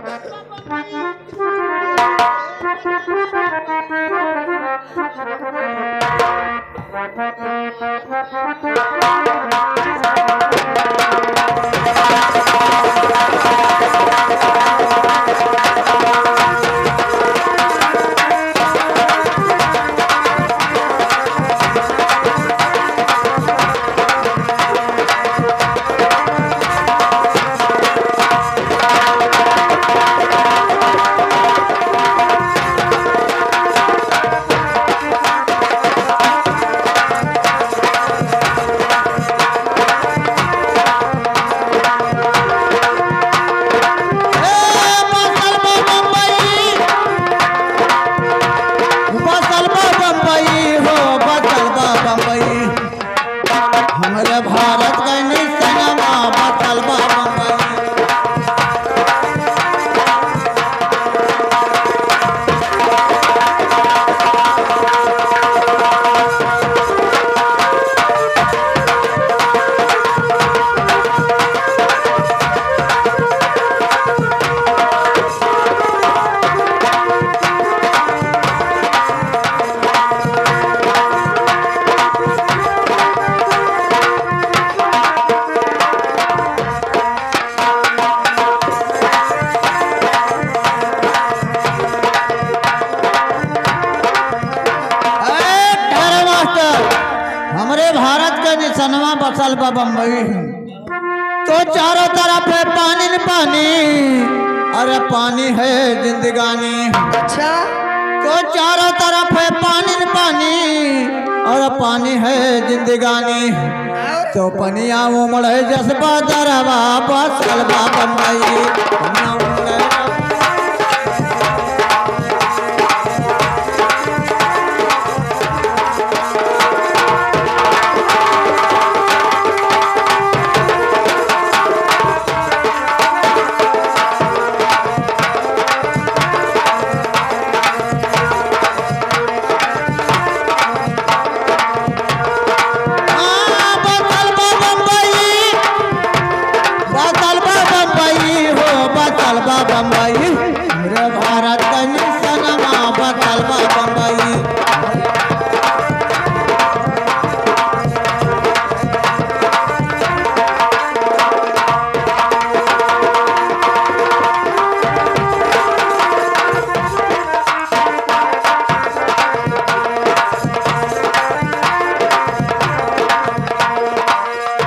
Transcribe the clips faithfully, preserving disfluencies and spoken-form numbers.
ए, बसल बा बम्बई, बसल बा बम्बई हो, बसल बा बम्बई। हमरे भारत के निशानवा बसल बा बम्बई। ए, ठहरे मास्टर, हमरे भारत के निशनवा बसल बा बम्बई। तो चारों तरफ है पानी न पानी, अरे पानी है जिंदगानी। अच्छा। तो चारों तरफ है पानी न पानी, और पानी है जिंदगानी। और? तो पनिया उमड़े जस बदरवा बसल बा बम्बई। पनिया उमड़े हाँ, बसल बा बम्बई, बसल बा बम्बई हो, बसल बा बम्बई। हमरे भारत के निशनवा बसल बा बम्बई।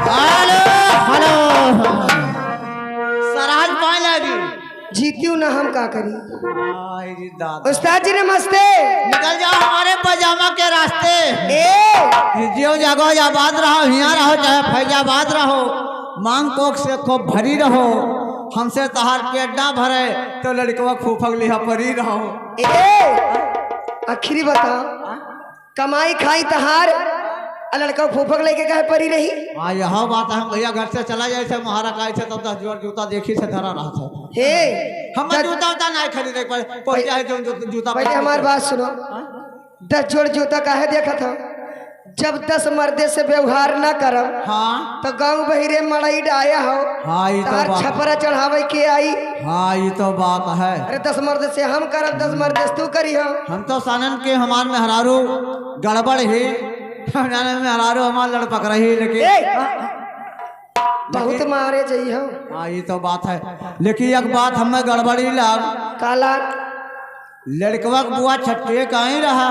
हेलो, हेलो। सरहज पाए लागी। जीतियो ना हम का करी। आई रे दादा। उस्ताद जी नमस्ते। निकल जाओ हमारे पजामा के रास्ते। ए। ये जियो जागो आबाद रहो, हियाँ रहो चाहे फैजाबाद रहो, मांग कोख से खूब भरी रहो। हमसे तहार पेट ना भरे तो लड़कवा फूफक लिहा परी रहो। ए। आखिरी बताओ। हाँ? कमाई खाई तहार, आ लड़का फूफक लेके काहे परी रही? हाँ, यह बात है। हम भैया घर से चला जाए थे, महारा का ऐसे तब दस जोड़ जूता देखी से धरा रहा था। हे, हम दस जूता उता नहीं खरीदे, पर पहले पहुंचा है जो जू-, जूता पहले पहन हमार के। बात सुनो। हाँ? दस जोड़ जूता काहे देखत हो? जब दस मर्दे से व्यवहार ना करब, हाँ। तो गाँव बहिरे मड़ई डाया हो, हाँ, ई तो तहार बात। छपरा चढ़ावे के आई। हाँ, ई तो बात है। अरे, दस मर्द से हम करब, दस मर्द से तू करी हो। हम तो सानन के हमार मेहरारू गड़बड़ ही, हम जाने मेहरारू हमार लड़पक रही, लेकिन ए! बहुत लेकिन मारे जई हो। हाँ, ई तो बात है, लेकिन एक बात हमें गड़बड़ी लाग। काला? लड़कवा के बुआ छट्टे काहे रहा?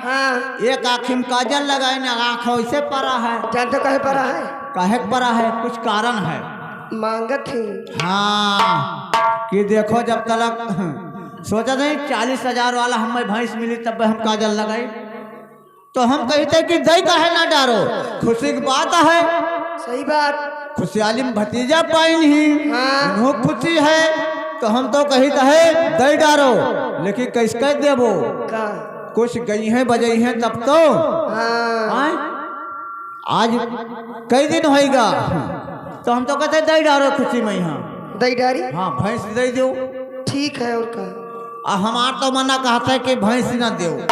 हाँ। एक आँखी में काजल लगाए ना, आँख ऐसे परा है। जान तो काहे परा है? काहे के परा है? कुछ कारण है। मांगत ही। हाँ, कि देखो जब तलक सोचा नहीं चालीस हजार वाला हमें भैंस मिली तब हम काजल लगाई। तो हम कहित है कि दई काहे ना डारो, खुशी की बात है। सही बात। खुशहाली में भतीजा पाइन ही, हाँ। उन्हों खुशी है, तो हम तो कहित है दई डारो, लेकिन कैसे कह देबो? का? कुछ गई हैं बजई हैं तब तो। हाँ। हाँ? आज कई दिन होइगा, तो हम तो कहते दई डारो खुशी में यहाँ। दई डारी? हाँ, भैंस दे दो। ठीक है, और का? आ हमार तो मना कहत है कि भैंस ना देव।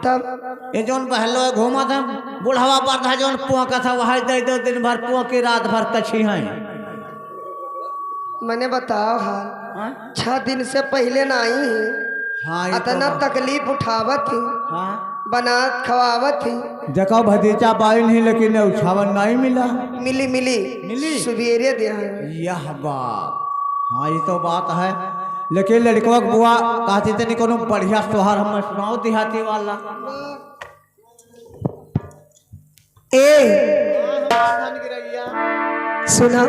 तब? ये जौन बहलो है घूमत है, बुढ़वा पर था जौन पुआ का था, वही दे दो, दिन भर पुआ के रात भर कछी है। मने बताओ हाल। हाँ? छह दिन से पहिले ना आई ही। हाँ, ये तो अतना बात। तकलीफ उठावत ही। हाँ। बनात खवावत ही। देखो भतीजा बाइन ही, लेकिन उछावन नहीं मिला। मिली, मिली। मिली? सुबेरे दे आए। यह बात। हाँ, ये तो बात है। लेकिन लड़कवा के बुआ कहती तनी कोनो बढ़िया सोहर हम सुनाओ देहाती वाला। ए, सुना।